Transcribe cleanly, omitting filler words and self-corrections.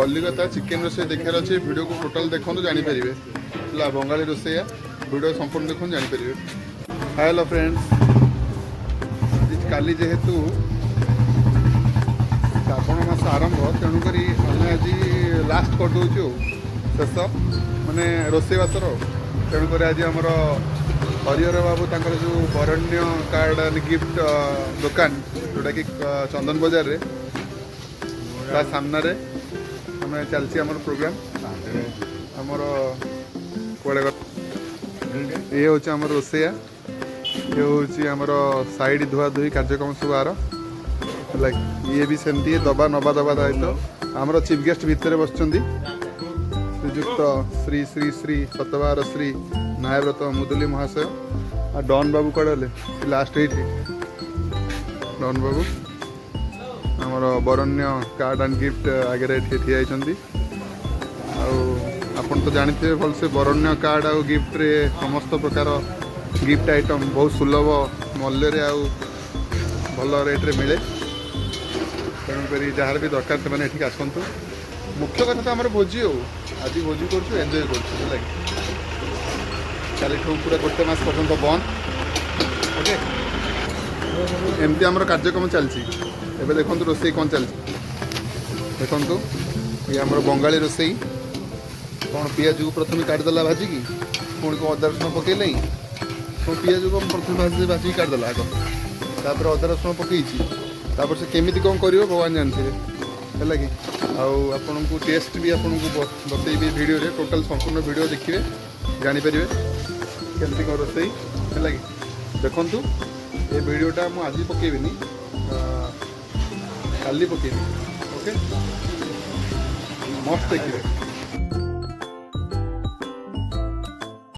Calcutta chicken ରୋଷେଇ ଦେଖିବାର ଅଛି, ଭିଡ଼ିଓକୁ ଟୋଟାଲ୍ ଦେଖନ୍ତୁ, ଜାଣିପାରିବେ। ହେଲା, ବଙ୍ଗାଳୀ ରୋଷେଇଆ ଭିଡ଼ିଓ ସମ୍ପୂର୍ଣ୍ଣ ଦେଖନ୍ତୁ, ଜାଣିପାରିବେ। ହାଏ, ହ୍ୟାଲୋ ଫ୍ରେଣ୍ଡସ୍। ଆଜି କାଲି ଯେହେତୁ ଶ୍ରାବଣ ମାସ ଆରମ୍ଭ, ତେଣୁକରି ଆମେ ଆଜି ଲାଷ୍ଟ କରିଦେଉଛୁ ଆଉ ଶେଷ ମାନେ ରୋଷେଇବାସର ଆଉ। ତେଣୁକରି ଆଜି ଆମର ହରିହର ବାବୁ ତାଙ୍କର ଯେଉଁ ବରଣ୍ୟ କାର୍ଡ଼ ଆଣ୍ଡ ଗିଫ୍ଟ ଦୋକାନ, ଯେଉଁଟାକି ଚନ୍ଦନ ବଜାରରେ, ତା ସାମ୍ନାରେ ଆମେ ଚାଲିଛି ଆମର ପ୍ରୋଗ୍ରାମ୍। ଆମର କୁଆଡ଼େ ଇଏ ହେଉଛି ଆମର ରୋଷେଇଆ, ଇଏ ହେଉଛି ଆମର ସାଇଡ଼ ଧୁଆ ଧୁଇ କାର୍ଯ୍ୟକ୍ରମ ସବୁ ଆର। ହେଲା, ଇଏ ବି ସେମିତି ଦବା ନବା ଦବା ଦାୟିତ୍ୱ। ଆମର ଚିଫ୍ ଗେଷ୍ଟ ଭିତରେ ବସିଛନ୍ତି, ଶ୍ରୀଯୁକ୍ତ ଶ୍ରୀ ଶ୍ରୀ ଶ୍ରୀ ସତବାର ଶ୍ରୀ ନାୟବ୍ରତ ମୁଦୁଲି ମହାଶୟ। ଆଉ ଡନ୍ ବାବୁ କୁଆଡ଼େ ଗଲେ? ସେ ଲାଷ୍ଟ ଏଇଠି ଡନ୍ ବାବୁ ଆମର ବରଣ୍ୟ କାର୍ଡ଼ ଆଣ୍ଡ ଗିଫ୍ଟ ଆଗରେ ଏଠି ଠିଆ ହେଇଛନ୍ତି। ଆଉ ଆପଣ ତ ଜାଣିଥିବେ ଭଲସେ, ବରଣ୍ୟ କାର୍ଡ଼ ଆଉ ଗିଫ୍ଟରେ ସମସ୍ତ ପ୍ରକାର ଗିଫ୍ଟ ଆଇଟମ୍ ବହୁତ ସୁଲଭ ମୂଲ୍ୟରେ ଆଉ ଭଲ ରେଟ୍ରେ ମିଳେ। ତେଣୁକରି ଯାହାର ବି ଦରକାର, ସେମାନେ ଏଠିକି ଆସନ୍ତୁ। ମୁଖ୍ୟ କଥା ତ ଆମର ଭୋଜି ଆଉ ଆଜି ଭୋଜି କରୁଛୁ, ଏନ୍ଜୟ କରୁଛୁ। ହେଲା କି? କାଲିଠୁ ପୁରା ଗୋଟେ ମାସ ପର୍ଯ୍ୟନ୍ତ ବନ୍ଦ। ଓକେ, ଏମିତି ଆମର କାର୍ଯ୍ୟକ୍ରମ ଚାଲିଛି। ଏବେ ଦେଖନ୍ତୁ ରୋଷେଇ କ'ଣ ଚାଲିଛି। ଦେଖନ୍ତୁ, ଇଏ ଆମର ବଙ୍ଗାଳୀ ରୋଷେଇ। କ'ଣ ପିଆଜକୁ ପ୍ରଥମେ କାଟିଦେଲା ଭାଜିକି, ପୁଣି କ'ଣ ଅଦା ରସୁଣ ପକେଇଲେ। କ'ଣ ପିଆଜକୁ କ'ଣ ପ୍ରଥମେ ଭାଜିକି କାଟିଦେଲା ଆଗ, ତାପରେ ଅଦା ରସୁଣ ପକେଇଛି। ତାପରେ ସେ କେମିତି କ'ଣ କରିବ ଭଗବାନ ଜାଣିଥିବେ। ହେଲା କି? ଆଉ ଆପଣଙ୍କୁ ଟେଷ୍ଟ ବି ଆପଣଙ୍କୁ ବତେଇବି ଭିଡ଼ିଓରେ। ଟୋଟାଲ୍ ସମ୍ପୂର୍ଣ୍ଣ ଭିଡ଼ିଓ ଦେଖିବେ, ଜାଣିପାରିବେ କେମିତି କ'ଣ ରୋଷେଇ। ହେଲା କି? ଦେଖନ୍ତୁ, ଏ ଭିଡ଼ିଓଟା ମୁଁ ଆଜି ପକେଇବିନି, କାଲି ପକେଇବି। ଓକେ, ମସ୍ତ ଦେଖିବେ।